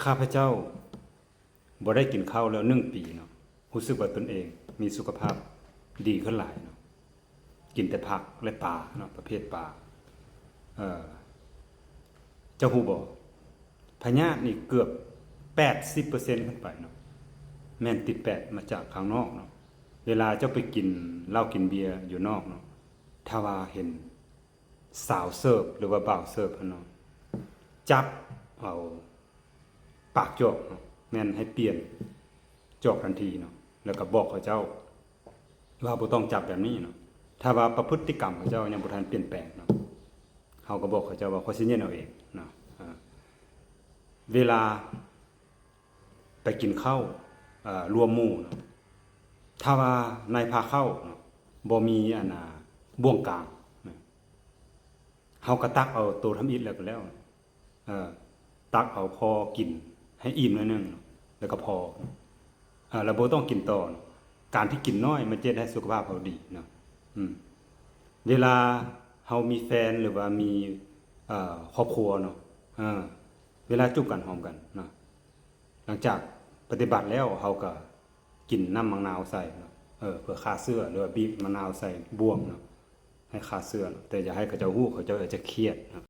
ຂ້າພະເຈົ້າບໍ່ໄດ້ກິນເຂົ້າແລ້ວໜຶ່ງປີເນາະ, ຮູ້ສຶກວ່າຕົນເອງມີສຸຂະພາບດີຂຶ້ນຫຼາຍເນາະ, ກິນແຕ່ຜັກ ແລະ ປາເນາະ, ປະເພດປາ. ເອີ ເຈົ້າຮູ້ບໍ່? ພະຍາດນີ້ເກືອບແປດສິບເປີເຊັນຂຶ້ນໄປເນາະ, ແມ່ນຕິດແປດມາຈາກຂ້າງນອກເນາະ. ເວລາເຈົ້າໄປກິນເຫຼົ້າກິນເບຍຢູ່ນອກເນາະ, ຖ້າວ່າເຫັນ ສາວເສີບ ຫຼືວ່າບ່າວເສີບຫັ້ນເນາະ, ຈັບເອົາປາກຈອກເນາະ, ແມ່ນໃຫ້ປ່ຽນຈອກທັນທີເນາະ, ແລ້ວກໍບອກເຂົາເຈົ້າວ່າບໍ່ຕ້ອງຈັບແບບນີ້ເນາະ. ຖ້າວ່າປະພຶດຕິກຳເຂົາເຈົ້າຍັງບໍ່ທັນປ່ຽນແປງເນາະ, ເຮົາກໍບອກເຂົາເຈົ້າວ່າ ຂ້ອຍຊິເຢັນເອົາເອງເນາະ. ເອີ ເວລາ ໄປກິນເຂົ້າ ເອີ ລວມໝູ່ເນາະ, ຖ້າວ່າໃນພາເຂົ້າເນາະ ບໍ່ມີອັນນ່າ ບ່ວງກາງເນາະ, ເຮົາກໍຕັກເອົາໂຕທຳອິດແລ້ວກໍແລ້ວ, ເອີ ຕັກເອົາພໍກິນໃຫ້ອີ່ມໜ້ອຍໜຶ່ງ ແລ້ວກໍພໍ, ເອີ ແລ້ວບໍ່ຕ້ອງກິນຕໍ່ເນາະ. ການທີ່ກິນນ້ອຍມັນຈະເຮັດໃຫ້ສຸຂະພາບເຮົາດີເນາະ. ອືມ ເວລາເຮົາມີແຟນ ຫຼືວ່າມີ ເອີ ຄອບຄົວເນາະ, ເອີ ເວລາຈູບກັນ ຫອມກັນເນາະ, ຫຼັງຈາກປະຕິບັດແລ້ວ ເຮົາກໍກິນນ້ຳໝາກນາວໃສ່ເນາະ, ເອີ ເພື່ອຂ້າເຊື້ອ ຫຼືວ່າບີບໝາກນາວໃສ່ບ່ວງເນາະ ໃຫ້ຂ້າເຊື້ອເນາະ, ແຕ່ຢ່າໃຫ້ເຂົາເຈົ້າຮູ້, ເຂົາເຈົ້າອາດຈະຄຽດເນາະ.